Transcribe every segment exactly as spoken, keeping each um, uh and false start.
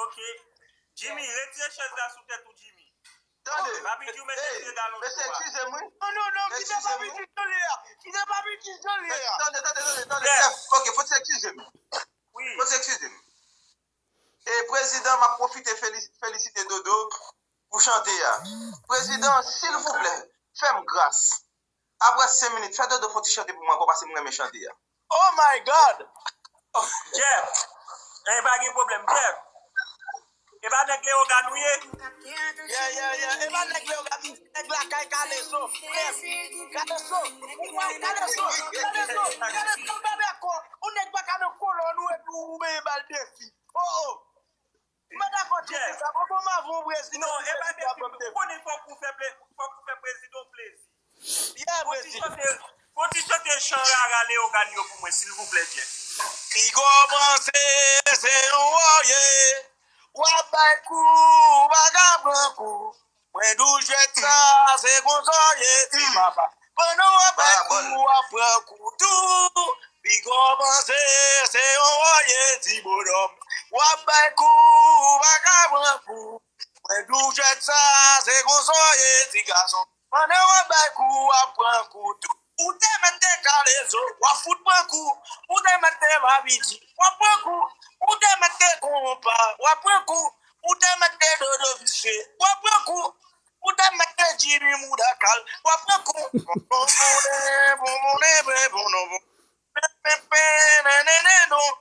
Ok. Jimmy, retire chèz la sou tèt ou, Jimmy. Tande. Papi G, ou mete pye galon sou a. Mesye, eskize m, wi. Non, non, non, kite Papi G jan l ye a. Kite Papi G jan l ye a. Tande, tande, tande, tande. Jeff. Jeff, ok, fò ti eskize m. Wi. Fò ti eskize m. E prezidan, m ap pwofite feli-, felisite Dodo pou chante a. Prezidan, silvouplè, fè m gras. Apre senk minit, fè Dodo fè yon ti chante pou mwen ankò, paske m renmen chante a. Oh my God! Jeff! E pa gen pwoblèm, Jeff! E pa nèg Leyogàn ou ye? Yeah, yeah, yeah. E pa nèg Leyogàn, nèg lakay Kalezo. Frè, Kalezo. Ou wè Kalezo, Kalezo, Kalezo, bèbè kò. Ou nèg pa ka nan kolòn ou epi ou benyen bal defi. Oh, oh. M pa dakò di sa. Mwen bon, m avè w, prezidan. Non, e pa defi. Ou konnen fòk ou fè ple-, fòk ou fè prezidan plezi. Yeah, prezidan. Fò ti chante, fò ti chante chan rara Leyogàn yo pou mwen, silvouplè, Jeff. Piga w panse se yon wòye, w ap bay kou, w pa ka pran kou. Mwen di w jwèt sa, se konsa w ye, ti papa. Pandan w ap bay kou, w ap pran kou tou. Piga w panse se yon wòye, ti bonòm. W ap bay kou, w pa ka pran kou. Mwen di w jwèt sa, se konsa w ye, ti gason. Pandan w ap bay kou, w ap pran kou tou. Ou te mèt te Kalezo, w ap fout pran kou. Ou te mèt te Papi G, w ap pran kou. Ou te mèt te konpa, w ap pran kou. Ou te mèt te Dodo Visye, w ap pran kou. Ou te mèt te Jimmy Mouda Kal, w ap pran kou. Bon, bon, bon, bon, bon, bon, bon, bon, bon. Pen, pen, pen, nan, nan, nan, non.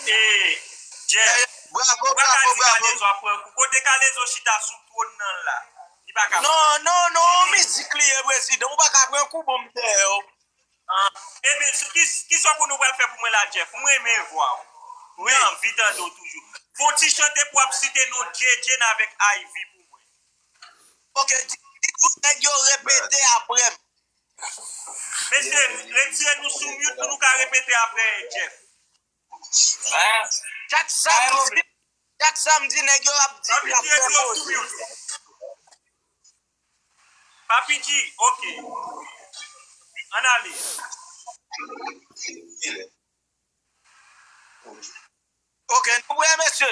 E, Jeff, bravo, ou pa ka bravo, di bravo. Kalezo ap pran kou. Kote Kalezo chita sou twòn nan la? Li pa ka. Non, non, non, mizik li ye, prezidan. Ou pa ka pran kou, bon, m dèyè w. Ah, ebyen, sou ki, ki sa pou nou pral fè pou mwen la, Jeff? M renmen vwa w. Wi. M anvi tande w toujou. Fè yon ti chante pou w ap site non Djedjen avèk Ivy pou mwen. Ok, di, di tout nèg yo repete apre m. Mesye, retire nou sou mute pou nou ka repete apre Jeff. Chak samdi, chak samdi, nèg yo ap di n ap fè koze. Papi G, ok. Ann ale. Ok, nou prè, mesye?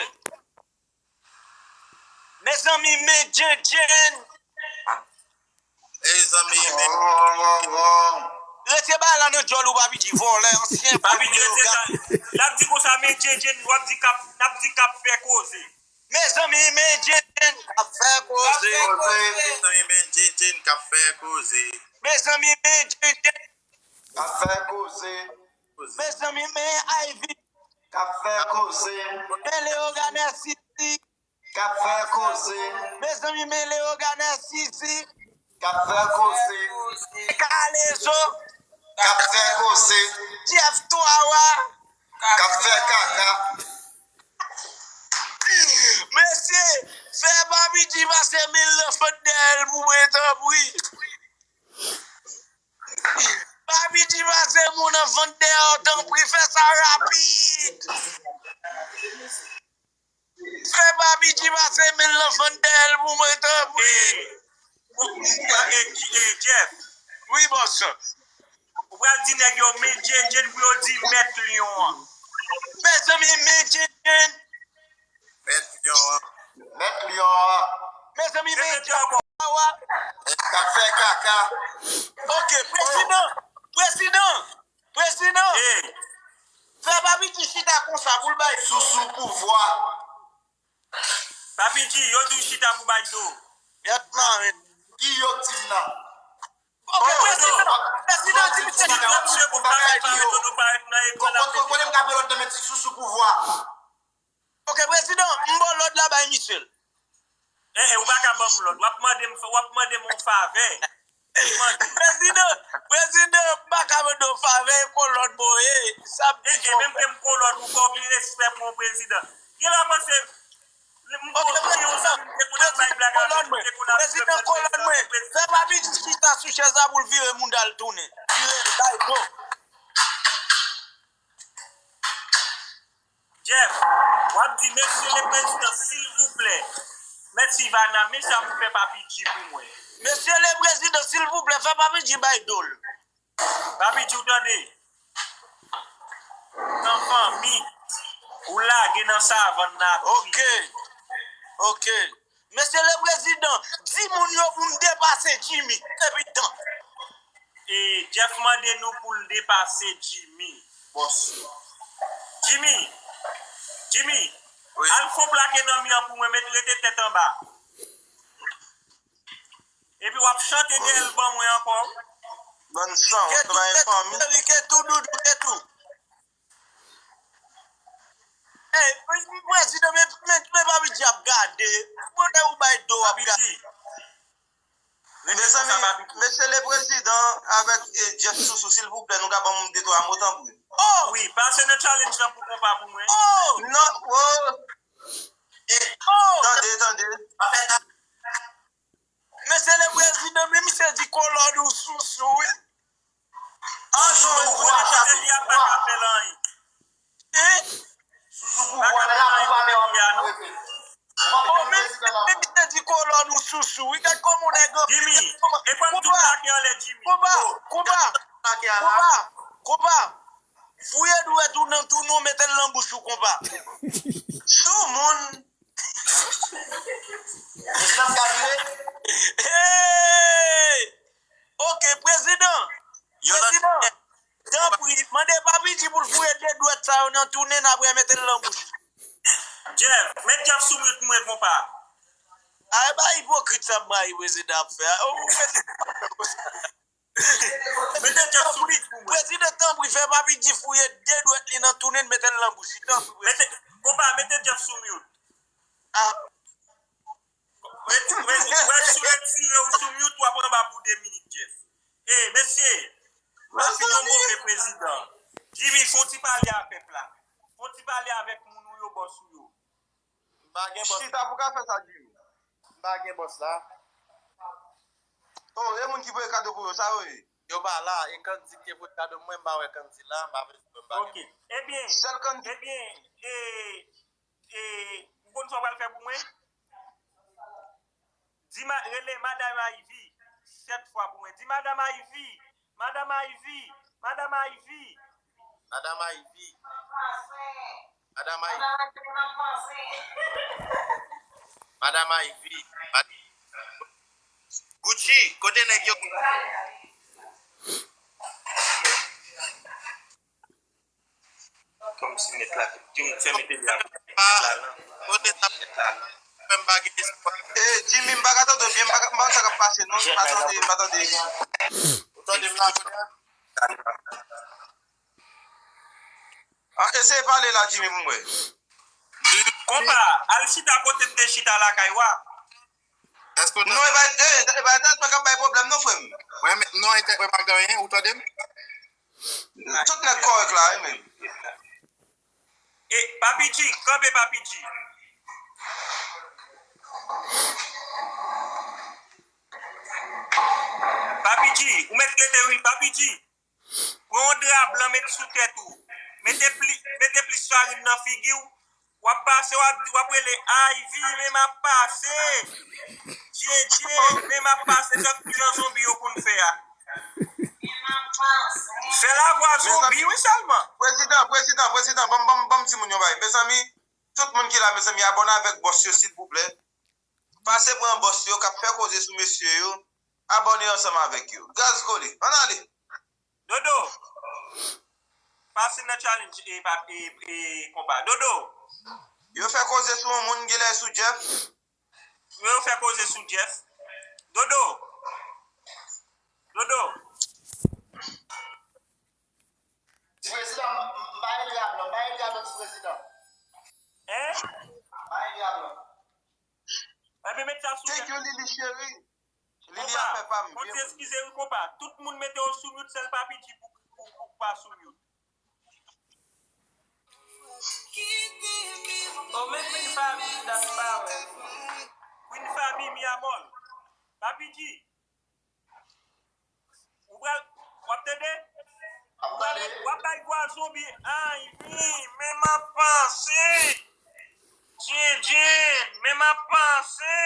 Mezanmi, men Djendjen. Mezanmi, men. Retire bagay la nan djòl ou, Papi G, vòlè, ansyen. Papi G, retire sa. L ap di konsa, men Djendjen, w ap di k ap, n ap di k ap fè koze. Mezanmi, men Djendjen k ap fè koze. Mezanmi, men Djendjen k ap fè koze. Mezanmi, men Djendjen k ap fè koze. Mezanmi, men Ivy k ap fè koze. Men Leyogàn Sisi k ap fè koze. Mezanmi, men Leyogàn Sisi k ap fè koze. Kalezo k ap fè koze. Jeff Twawa k ap fè kaka. Mesye, fè Papi G pase men l nan fant dèyè l pou mwen, tanpri. Papi G pase men w nan fant dèyè w, tanpri, fè sa rapid. Fè Papi G pase men l nan fant dèyè l pou mwen, tanpri. E, e, e, Jeff. Wi, bòs. Ou pral di nèg yo men Djendjen pou yo di mèt lyon an. Mezanmi, men Djendjen. Mèt lyon an. Mèt lyon an. Mezanmi, men Djendjen. K ap fè kaka. Ok, prezidan, prezidan, prezidan. Fè Papi G chita konsa pou l bay sousou pouvwa. Papi G, yo di w chita pou bay do. Mèt maren. Ki yo k di m nan? Ok, prezidan, prezidan di misye li trè pou bagay di yo. Kote m ka pran lòd nan men ti sousou pouvwa? Ok, prezidan, m ba w lòd la, bay misye l. Eh, eh, ou pa ka ban m lòd. W ap mande m, w ap mande m yon favè. Prezidan, prezidan, m pa ka mande w favè, e kolòn mwen ye. Sa m di. Eh, eh, menm ke m kolòn, ou fè w gen respè pou yon prezidan. Gen lè w panse, m konn gen yon zanmi m te konn ap bay blag avè l, m te konn ap jwe bòl. Prezidan, kolòn mwen. Fè Papi G chita sou chèz la pou l vire moun al tounen. Vire l, bay do. Jeff, w ap di, Mesye le Prezidan, silvouplè. Mèt Ivana, men sa pou fè Papi G pou mwen. Mesye le Prezidan, silvouplè, fè Papi G bay do l. Papi G, ou tande? Tanpri. fanmi ou lage nan savann nan ap kriye. Ok. Ok. Mesye le prezidan, di moun yo pou m depase Jimmy. Epi tan. E Jeff mande nou pou l depase Jimmy, bòs yo. Jimmy, Jimmy, al fon plake nan mi an pou mwen, met rete tèt anba. Epi w ap chante dèyè l ban mwen ankò. Bann san, w travay fanmi. Ke tou, doudou, ke tou. Ey, prezidan, men, men, men Papi G ap gade. Bonè ou bay do w ap gade. Mezanmi, mesye le prezidan avèk eh, Jeff Sousou, silvouplè, nou ka ban m de twa mo, tanpri. Oh! Wi, pase nan challenge lan pou konpa pou mwen. Oh! Non, oh! Eh, oh! Tande, tande. Mesye le prezidan, men misye di kolòn ou sousou, wi. Ah non, ou konnen chante li ap pa ka fè l anyen. Hein? Sousou pou vwa la pou pa mè an. Oh, men, men misye di kolòn ou sousou, wi, gad kòman w nèg anpil. Jimmy, e kòm tou plake anlè Jimmy. Konpa, konpa, konpa, konpa. Fouye dwèt ou nan tou non, mete l nan bouch ou, konpa. Sou moun. Prezidan ka vire. Hey! Ok, prezidan. Prezidan, tanpri, mande Papi G pou l fouye de dwèt sa yo nan tou nen n, apre mete l nan bouch. Jeff, met Jeff sou mute mwen, konpa. A, e ba ipokrit sa mayi prezidan ap fè a. Ou fè Mete Jeff sou mute pou mwen. Prezidan, tanpri, fè Papi G fouye de dwèt li nan tou nen, mete l nan bouch li, tanpri, prezidan. Mete, konpa, mete Jeff sou mute. Ah. Wè, wè, wè, si w retire w sou mute, w ap anba pou de minit, Jeff. E, mesye, w ap fin yon move prezidan. Jimmy, fon ti pale a pèp la. Fon ti pale avèk moun ou yo, bòs ou yo. M pa gen bòs. Chita pou ka fè sa, Jimmy. M pa gen bòs la. Oh, e moun ki voye kado pou yo, sa yo ye? Yo pa la, e Kandy ki te voye kado, mwen m pa wè Kandy la, m pa bezwen, m pa gen. Ok. Ebyen, sèl Kandy. Ebyen, e, e, ou konn sa w pral fè pou mwen? Di ma, rele Madanm Ivy sèt fwa pou mwen. Di Madanm Ivy, Madanm Ivy, Madanm Ivy. Madanm Ivy. Madanm Ivy. Madanm Ivy. Mad- Gucci, kote nèg yo? Kòmsi nèt la, di m fè mete li a, nèt la lan. Kote sa nèt la lan? Fè m pa gen espwa. Eh, Jimmy, m pa ka tande w byen, m pa ka, m pa konn sa k ap pase non, m pa tande, m pa tande. Ou tande m la kounye a? Ah, eseye pale la, Jimmy, pou m wè. Konpa, al chita kote m te chita lakay ou a. Èske w tande? Non, e pa, eh, e pa entènèt mwen k ap bay pwoblèm non, frè m. Mwen menm, non, entènèt mwen pa gen anyen, ou tande m? Tout nèg kòrèk la, wi, men. E, Papi G, kanpe Papi G. Papi G, ou mèt rete wi, Papi G. Pran yon dra blan, met sou tèt ou. Mete pli, mete plis farin nan figi w. W ap pase, w ap di, w ap rele, Ivy, men m ap pase. Djedje, men m ap pase, tankou jan zonbi yo konn fè a. Fè lavwa zonbi, wi, sèlman. Prezidan, prezidan, prezidan, ban m, ban m, ban m di moun yon bagay. Mezanmi, tout moun ki la, mezanmi, abòne avèk bòs yo, silvouplè. Pase pran bòs yo k ap fè koze sou mesye yo. Abòne ansanm avèk yo. Gaz kole. Ann ale. Dodo, pase nan challenge e, pa, e, e konpa. Dodo. Yo fè koze sou yon moun, genlè sou Jeff. Yo fè koze sou Jeff. Dodo. Dodo. Ti prezidan, m, m, m pa Elya Blan, m pa Elya Blan, ti prezidan. Hein? M pa Elya Blan. Ebyen, met sa sou tèt. Thank you, Lili cheri. Lili a fè pa m byen. Konpa, eskize wi, konpa. Tout moun mete yo sou mute, sèl Papi G pou, pou, pou pa sou mute. Oh, men Queen Fabi, dat pa wè. Queen Fabi, mi amor. Papi G. Ou pral, w ap tande? W ap bay vwa zonbi. Ivy, men m ap panse. Djedje, men m ap panse.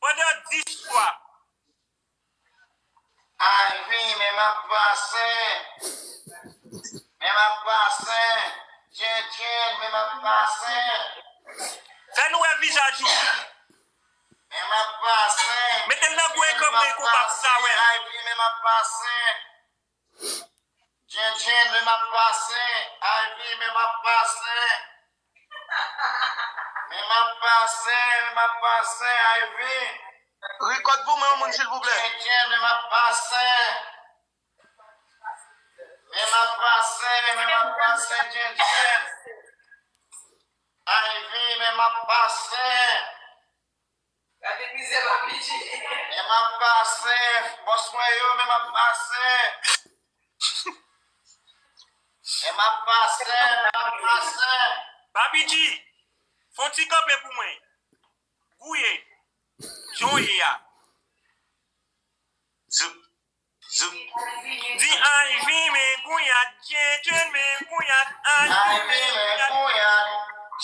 Pandan dis fwa. Ivy, men m ap panse. Men m ap panse. Men m ap pase. Fè nou wè vizaj ou. Men m ap pase. Mete l nan gwo ekran pou konpa pou sa wè l. Ivy, men m ap pase. Djendjen, men m ap pase. Ivy, men m ap pase. Men m ap pase, men m ap pase, Ivy. Rikòd pou mwen, yon moun, silvouplè. Djendjen, men m ap pase. Men m ap pase, men m ap pase, Djendjen. Ivy, men m ap pase. Gade mizè Papi G. Men m ap pase, bòs mwen yo, men m ap pase. Men m ap pase, men m ap pase. Papi G, fè yon ti kanpe pou mwen. Gouye. Jan w ye a. Zoup, zoup. Di Ivy men gouyad, Djendjen men gouyad, Ivy men gouyad.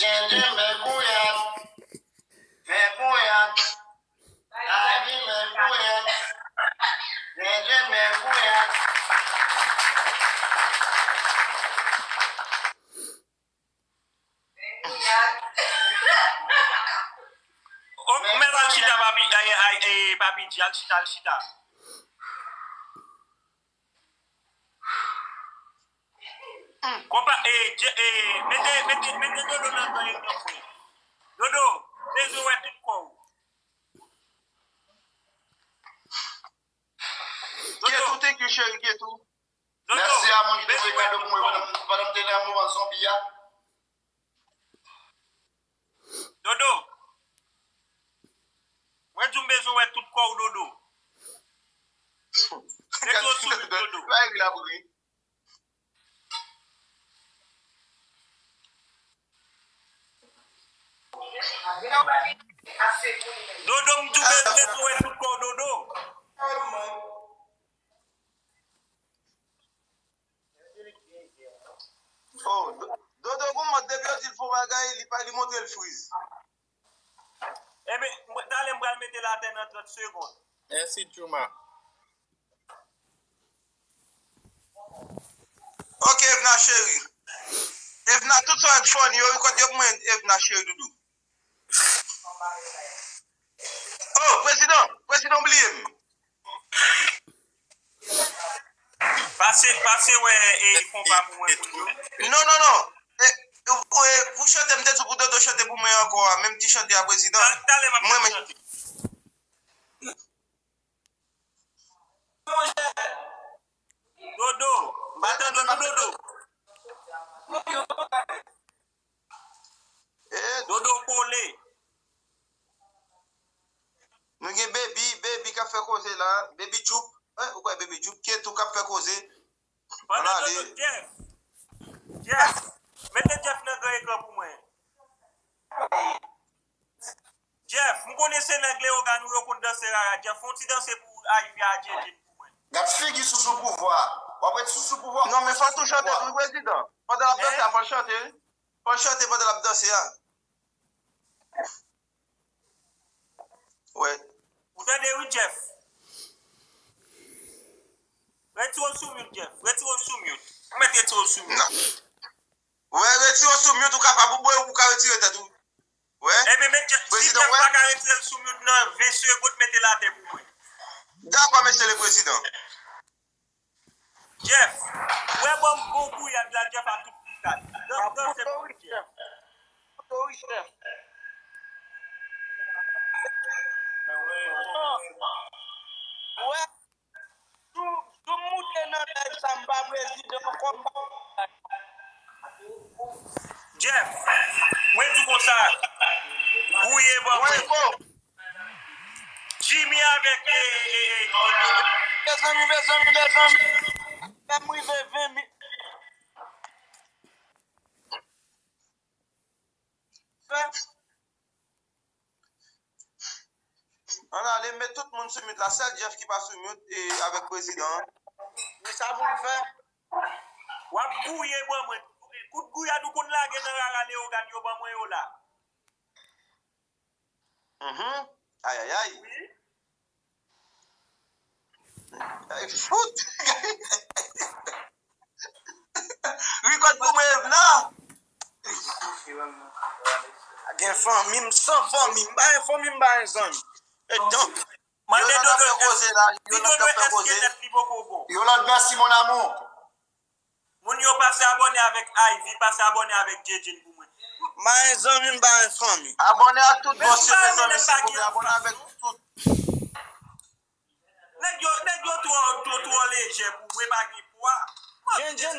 Ivy men gouyad, men gouyad. Ivy men gouyad, Djendjen men gouyad. Oh, mèt al chita, papi, ay, ay, eh, papi G, al chita, al chita. Konpa, eh, Dje- eh, mete, mete, mete Dodo nan gran ekran pou mwen. Dodo, bezwen wè tout kò w. Dodo. Ketou, thank you, cheri, Ketou. Dodo, mèsi a moun ki te voye kado pou mwen pandan, pandan m te nan mouvman zonbi a. Dodo. Mwen di w m bezwen wè tout kò w, Dodo. Mete w sou mute, Dodo. Bay ri la pou ri. Dodo, m di w bezwen wè tout kò w, Dodo. Oh, Do- Dodo gon mòd depi yo di l fè yon bagay, li pa li montre l friz. Ebyen, mwen- talè m pral mete l atè nan trant segonn. Mèsi, Jouma. Ok, Evna cheri. Evna, tout sa w wè k funny yo, kot yo pou mwen, Evna cheri doudou. Oh, prezidan, prezidan bliye m. Pase, pase wè e konpa pou mwen, moun yo. Non, non, non. E, e, pou chante, m te di pou Dodo chante pou mwen ankò a, menm ti chante a, prezidan. Ta- Talè m ap chante. Dodo, m pa tande nou, Dodo. Eh, Dodo kole. Nou gen Baby, Baby k ap fè koze la. Baby Choup. Eh, ou kwè Baby Choup? Ketou k ap fè koze. Pandan Dodo, Jeff. Jeff. Mete Jeff nan gran ekran pou mwen. Jeff, m konnen se nèg Leyogàn ou yo konn danse rara. Jeff, fè yon ti danse pou Ivy a Djendjen pou mwen. Gad figi sousou pouvwa. W ap ret sousou pouvwa. Non, men fò tou chante tou, prezidan. Pandan l ap danse a, fò l chante. Fò l chante pandan l ap danse a. Wè. Ou tande wi, Jeff? Retire w sou mute, Jeff. Retire w sou mute. Ou mèt retire w sou mute. Non. Wè, retire w sou mute, ou kapab, ou, ou ka retire tèt ou. Wè. Ebyen, men Jeff, si Jeff pa ka retire l sou mute nan ven segonn, mete l atè pou mwen. Dakò, mesye le prezidan. Jeff, wè ban m bon gouyad la, Jeff a tout boukad. Dan, danse pou mwen, Jeff. Kouto wi, chèf. Wè, sou, sou moute nan nèg sa, m pa prezidan, kòm pa Jeff, mwen di konsa, gouye ban mwen. Jimmy avèk, e, e, e, e, Mezanmi, mezanmi, mezanmi. Fè m rive ven mi- Ann ale, met tout moun sou mute la. Sèl Jeff ki pa sou mute e avèk prezidan an. Men sa pou m fè? W ap gouye ban mwen. Kout gouyad ou konn lage nan rara Leyogàn yo ban mwen yo la. Mhm. Ayayay. Ay, fout. Rikòd pou mwen, Evna. gen fanmi, m san fanmi, m pa gen fanmi, m pa gen zanmi. E donk, Mande Dodo, Yolanda ap fè koze la, Yolanda ap fè koze. Yolanda, merci mon amour. Moun yo pase abòne avèk Ivy, pase abòne avèk Djedjen pou mwen. M pa gen zanmi, m pa gen fanmi. Abòne ak tout bòs yo, mezanmi, silvouplè, abòne avèk tout. Nèg yo, nèg yo twò, twò, twò lejè pou mwen, pa gen pwa. Djenn, djenn,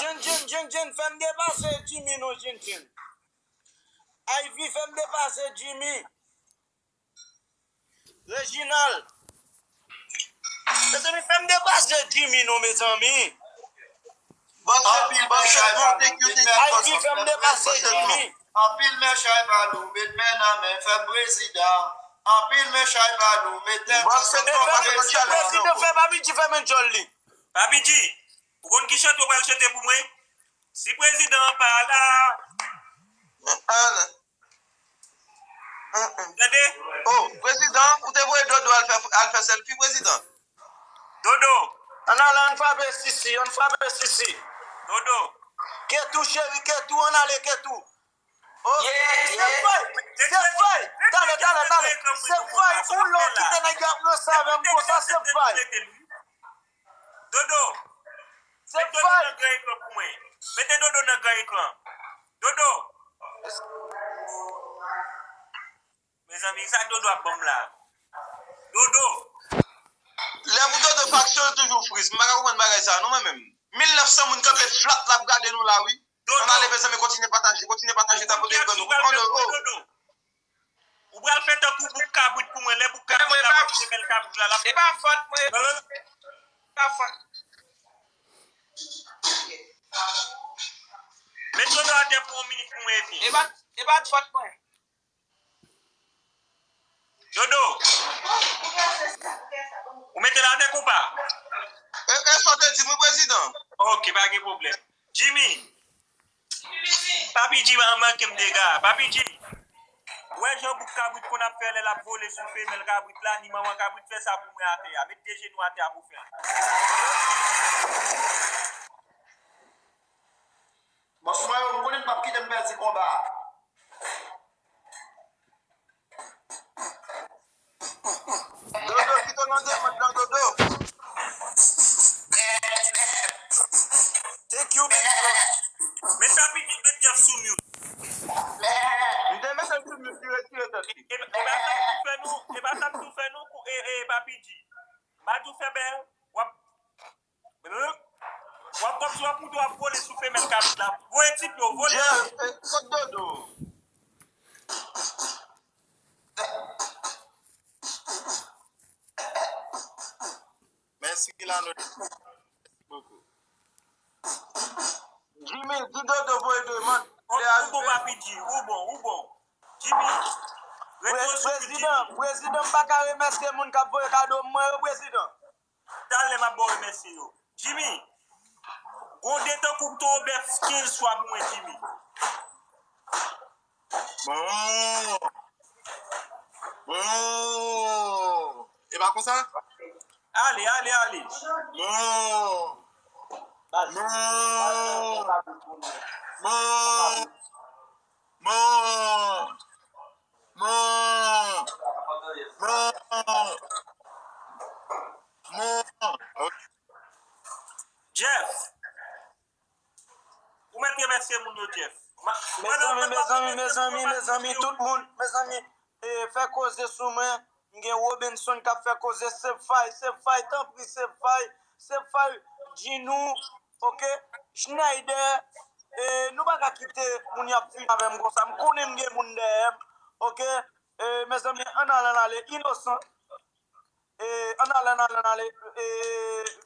djenn, djenn, djenn, djenn, fè m depase Jimmy non, djenn, djenn. Ivy fè m depase Jimmy. Reginald. Mezanmi, fè m depase Jimmy non, mezanmi. Bòs se pil bòs se bon, thank you, thank you. Ivy fè m depase Jimmy. Anpil men chay pa lou, met men nan men, fè m prezidan. Anpil men chay pa lou, met tèt ansanm, fè m prezidan. Prezidan fè Papi G fèmen djòl li. Papi G, ou konn ki chante w pral chante pou mwen? Si prezidan an pa la. Tande? Oh, prezidan, ou te voye Dodo al fè, al fè sèlfi, prezidan. Dodo. Ann ale, ann frape Sisi, ann frape Sisi. Dodo. Ketou, cheri, Ketou, ann ale, Ketou. Oh, se fay, se fay. Talè, talè, talè. Se fay, ou lè w kite nèg yo ap ranse avè m konsa, se fay. Dodo. Se fay. Mete Dodo nan gran ekran pou mwen. Mete Dodo nan gran ekran. Dodo. Mezanmi, sa Dodo ap ban m la? Dodo. Lè pou Dodo faksyon, li toujou friz. M pa ka konprann bagay sa a non, mwen menm. Mil nèf san moun kanpe flat la ap gade nou la, wi. Ann ale, mezanmi, kontinye pataje, kontinye pataje, tapote ekran nou. Ann ale, oh. Ou pral fè tankou bouk kabrit pou mwen. Lè bouk kabrit la, mwen se men kabrit la, l ap. E pa fòt mwen. E pa fòt. Met Dodo atè pou yon minit pou mwen epi. E pa, e pa t fòt mwen. Dodo. Ou mete l atè konpa? E, e sa w te di m wi, prezidan. Ok, pa gen pwoblèm. Jimmy. Papi G pa manke m dega. Papi G. Ou wè jan bouk kabrit konn ap fè lè l ap vole sou femèl kabrit la, ni manman kabrit fè sa pou mwen atè a. Met de jenou atè a pou fè l. Bòs mwen yo, m konnen m p ap kite m pèdi konba a. Dodo, kite w nan demwèt lan, Dodo. Thank you, big bro. Met sa piti, met Jeff sou mute. M te mete l sou mute, li retire tèt li. E, e pa sa m tou fè nou, e pa sa m tou fè nou, e, e, Papi G. M pa tou fè bèl, w ap W ap kòmsi w ap moute w ap vole sou femèl kabrit la. Voye tip yo, voye. Jeff, kot Dodo? Mèsi Lano. Mèsi bokou. Jimmy, di Dodo voye demann. Ou bon, Papi G, ou bon, ou bon. Jimmy, retwouve sou Jimmy. Prezidan, prezidan, m pa ka remèsye moun k ap voye kado mwen yo, prezidan. Talè m ap ba w remèsye yo. Jimmy, gon de tankou m tou bèf kenz fwa pou mwen, Jimmy. Bon. Bon. E pa konsa? Ale, ale, ale. Bon. Bon. Bon. Bon. Bon. Bon. Bon. Ok. Jeff. Ou mèt remèsye moun yo, Jeff. Mezanmi, mezanmi, mezanmi, mezanmi, tout moun, mezanmi, e, fè koze sou mwen. M gen Robinson k ap fè koze, se fay, se fay, tanpri, se fay, se fay, Ginou, ok, Schneider, e, nou pa ka kite moun y ap fini avè m konsa. M konnen m gen moun dèyè m, ok, e, mezanmi, ann ale, ann ale, Inosan. E, ann ale, ann ale, ann ale. E,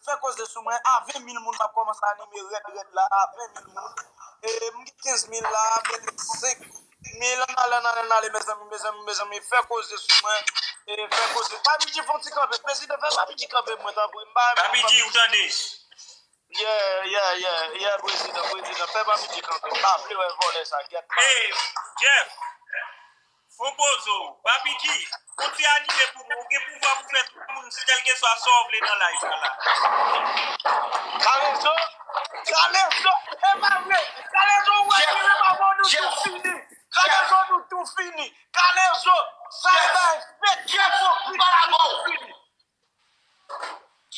fè koze sou mwen. A ven mil moun m ap kòmanse anime rèd, rèd la. A ven mil moun. E, m gen kenz mil la, mete senk mil. Ann ale, ann ale, ann ale, mezanmi, mezanmi, mezanmi. Fè koze sou mwen. E, fè koze. Papi G fè yon ti kanpe. Prezidan, fè Papi G kanpe mwen, tanpri. M pa renmen Papi G, ou tande? Yeah, yeah, yeah, yeah, prezidan, prezidan. Fè Papi G kanpe. M pa vle wè vòlè sa, gèt la. Hey, Jeff. Fon pozo, Papi G, ou ti anime pou mwen, ou gen pouvwa pou fè tout moun, kèlkeswa sa w vle nan live la. Kalezo, Kalezo, e pa vre, Kalezo, ou wè ki li pa bon, nou tou fini. Kalezo, nou tou pou fini. Kalezo, sa e bay fèt. Jeff, m pa dakò.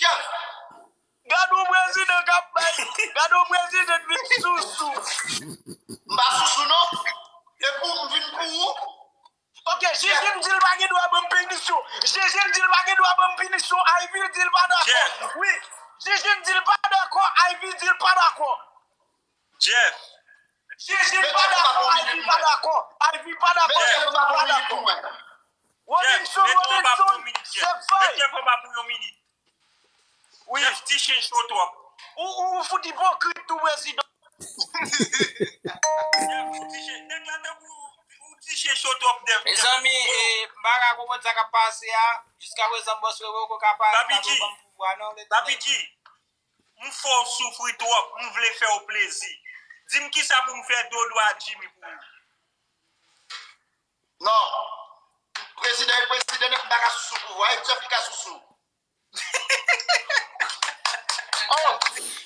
Jeff, gad yon prezidan k ap bay, gad yon prezidan k vin sousou. M pa sousou non. E pou m vin pou ou. Ok, Jijin di l pa gen dwa ban m pinisyon. Jijin di l pa gen dwa ban m pinisyon. Ivy di l pa dakò. Wi. Jijin di l pa dakò. Ivy di l pa dakò. Jeff. Jijin pa dakò. Ivy pa dakò. Ivy pa dakò. Ivy pa dakò. Robinson, Robinson, se fay. Wi. Jeff ti chen cho twòp. Ou, ou, ou fout ipokrit tou, prezidan. Jeff, ou ti chen, nèg la tankou ou ti chen cho twòp, Jeff. Mezanmi, e, m pa ka konprann sa k ap pase a. Jiskaprezan, bòs Wewe poko ka pale, pa poko ban m pouvwa, non, Papi G, m fè w soufri twòp, m vle fè w plezi. Di m kisa pou m fè dodo a Jimmy pou ou. Non. Prezidan e prezidan nèt, m pa ka sousou pouvwa. E Jeff ki ka sousou. Oh,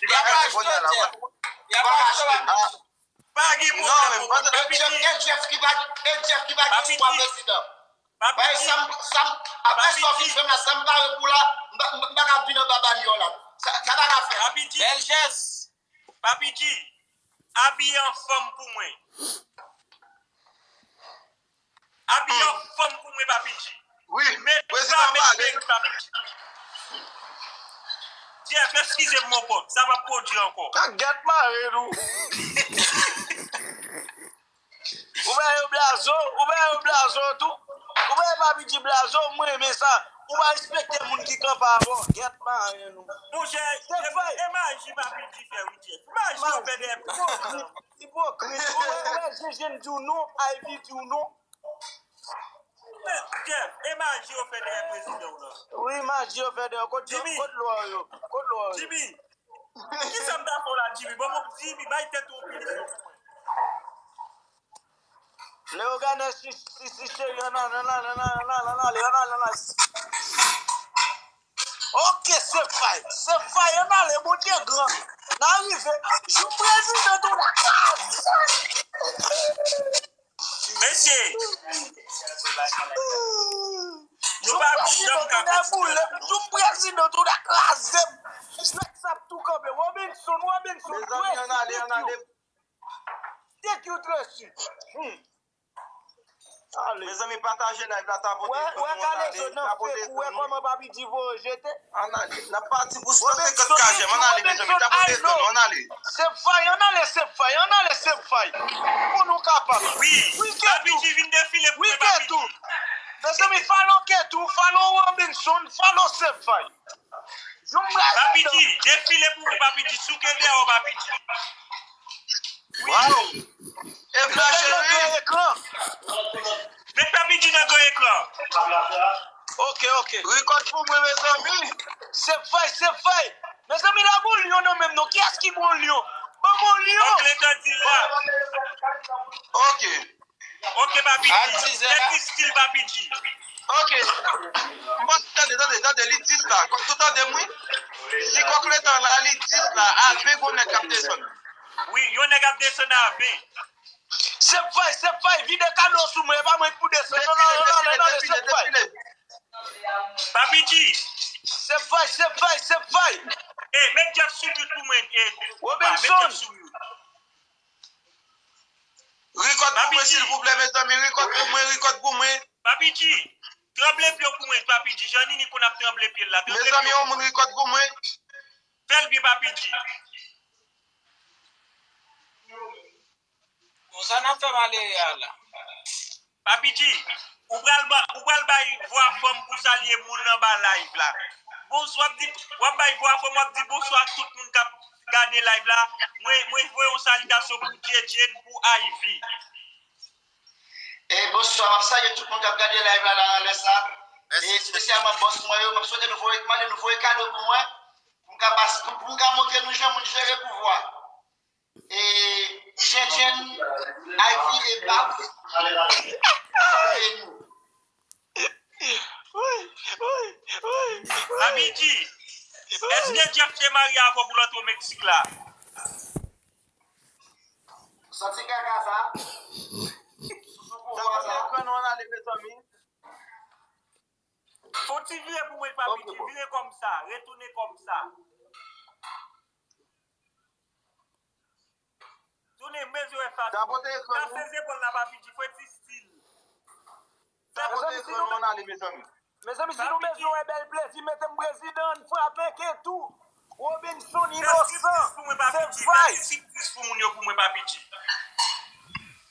y ap achte Jeff. Y ap achte Papi G. Pa gen pwoblèm, e Jeff, e Jeff ki pa, e Jeff ki pa gen pouvwa prezidan. Papi G. Sa m, sa m, apre sa w fin fè m la, sa m pare pou la, m pa, m pa ka vin anba banyòl la. Sa, sa pa ka fèt. Papi G. Bèl jès. Papi G, abiye an fanm pou mwen. Abiye an fanm pou mwen, Papi G. Wi, met pa met pèrik, Papi G. Jeff, eskize m, mon pòp, sa p ap pwodui ankò. Ka gèt mare nou. Ou pa yo blazo, ou pa yo blazo tou. Ou pa yo Papi G blazo, mwen renmen sa. Ou pa respekte moun ki kanpe avè w. Gèt mare nou. Monchè, e maji Papi G fè wi, Jeff. Maji yo fè dèyè. Ipokrit. Ou wè, ou wè Jijin di w non, Ivy di w non. Jeff, e maji yo fè dèyè prezidan w lan. Wi, maji yo fè dèyè. Kot, kot lwa yo? Kot lwa yo? Jimmy, kisa m ta fè w la, Jimmy? Bon, bon, Jimmy, bay tèt ou yon pinisyon pou mwen. Leogane si, si, si, cheri, ann ale, ann ale, ann ale, ann ale, ann ale, ann ale, ann ale. Ok, se fay, se fay, ann ale, Bondye gran. N a rive. Jou prezidan tou la. Mesye, nou pa janm ka kontinye. Jou prezidan tou la kraze m. Jwèt sa ap tou kanpe. Robinson, Robinson, thank you. Thank you, Tracy. Hmm. Ale. Mezanmi, pataje live la, tapote pou nou, ann ale, tapote pou nou. Ou wè kòman Papi G voye jete? Ann ale. N ap pati pou san senkant ka jèm. Ann ale, mezanmi, tapote pou nou, ann ale. Se fay, ann ale, se fay, ann ale, se fay. Pou nou kapab. Wi, Papi G vin defile pou mwen, Papi G. Mezanmi, follow Ketou, follow Robinson, follow se fay. Papi G, defile pou mwen, Papi G, souke dèyè w, Papi G. Wi. Waw. Evra cheri. Met Papi G nan gran ekran. Ok, ok. Rekòd pou mwen, mezanmi. Se fay, se fay. Mezanmi, la gon lyon nan men m non. Kiyès ki gon lyon? Ban m yon lyon. Oncle Tandil la. Ok. Ok, Papi G. Tèt estil, Papi G. Ok. M panse, tande, tande, tande, li dis la. Kòk tou tande m, wi. Si kòk letan la, li dis la, a ven gon nèg k ap desann. Wi, yon nèg ap desann a ven. Se fay, se fay, vide kado sou mwen, e pa mwen ki pou desann. Non, non, non, non, non, non, se fay. Papi G. Se fay, se fay, se fay. E, met Jeff sou mute pou mwen, e, met Jeff sou mute. Rekòd pou mwen, silvouplè, mezanmi, rekòd pou mwen, rekòd pou mwen. Papi G, tranble pye w pou mwen, Papi G. Jan Nini konn ap tranble pye l la, tranble pye w pou mwen. Mezanmi, yon moun rekòd pou mwen. Fè l byen, Papi G. Konsa n ap fè malere a la. Papi G, ou pral ba, ou pral bay vwa fanm pou salye moun anba live la. Bonswa, w ap di, w ap bay vwa fanm, w ap di bonswa ak tout moun k ap gade live la. Mwen, mwen voye yon salitasyon pou J J, pou Ivy. E bonswa, m ap salye tout moun k ap gade live la, la, nan lè sa. E espesyalman bòs mwen yo, m ap swete nou voye, mande nou voye kado pou mwen, pou m ka pas, pou, pou m ka montre nou jan moun jere pouvwa. E Jenjen, Ivy e Babs. Salye nou. Papi G, èske Jeff te marye avè w pou l antre Meksik la? Santi kaka sa. Sou pouvwa sa. Vire pou mwen, Papi G, vire kòm sa, retounen kòm sa. Tounen, m bezwen wè fas ou. Kase zepòl la, Papi G, fè ti stil. Fè ti stil. Mezanmi, si nou bezwen wè bèl plezi, mete m prezidan, ann frape Ketou. Robinson inosan, se fay.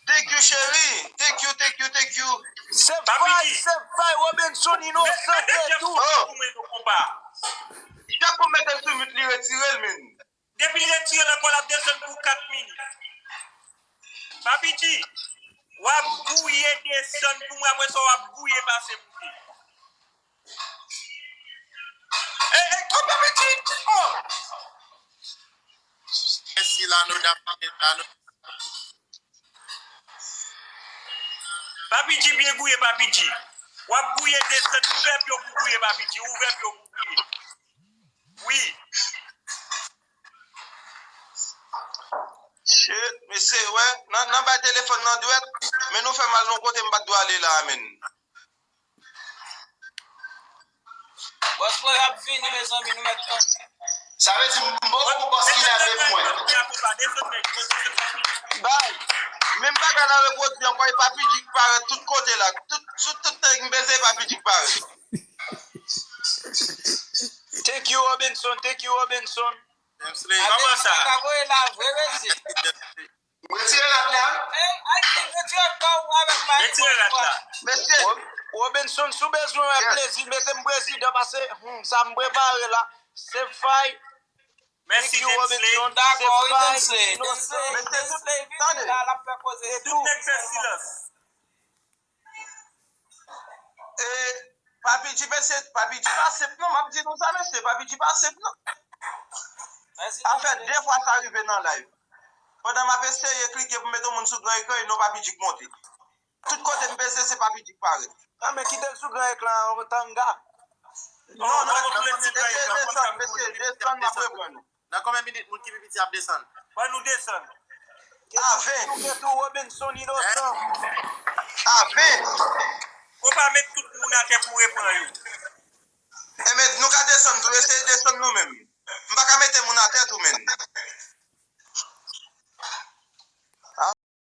Thank you, cheri. Thank you, thank you, thank you. Se fay, se fay, Robinson inosan, Ketou. Oh. Chak pou mete sou mit, li retire l, men. Depi l retire l ankò, l ap desann pou kat minit. Papi G, w ap gouye desann pou mwen, apre sa w ap gouye pase pou li. Ey, ey, oh, Papi G! Oh! Mèsi, Lano, Dapli, Lano. Papi G byen gouye, Papi G. W ap gouye desann, ouvè pye w pou gouye, Papi G, ouvè pye w pou gouye. Wi. Shit, mesye, wè, nan, nan bay telefòn nan dwèt, men nou fè m al nan kote m pa t dwe ale la, men. Bòs mwen ap vini, mezanmi, nou mèt tann. Sa vle di m poko bòs ki lave pou mwen. Bay, menm bagay la repwodui ankò, e Papi G k parèt tout kote la. Tout, sou tout tèg m peze, e Papi G k parèt. Thank you, Robinson. Thank you, Robinson. Kòman sa? Retire rad la. Ey, Ayiti, retire kò w avèk Mayik. Retire rad la. Mesye. Robinson, si w bezwen wè plezi, mete m prezidan, paske, hmm, sa m prepare la, se fay. Mèsi, Densley. Dakò, wi, Densley. Densley, Densley vini la, l ap fè koze tou. Tout nèg fè silans. E, Papi G pa se, Papi G pa senp non, m ap di nou sa, mesye, Papi G pa senp non. Sa fè de fwa sa rive nan live. Pandan m ap eseye klike pou mete yon moun sou gran ekran, e non Papi G k monte. Tout kote m peze, se Papi G k parèt. Ah, men kite l sou gran ekran an, tanga. Non, non, mesye, desann, mesye, desann, m ap reprann nou. Nan konbyen minit moun ki pi piti ap desann? Ban nou desann. A ven. Ketou, Ketou, Robinson inosan. A ven. Ou pa met tout moun atè pou reprann yo. Enben, nou ka desann tou, eseye desann nou menm. M pa ka mete moun atè tou, menm.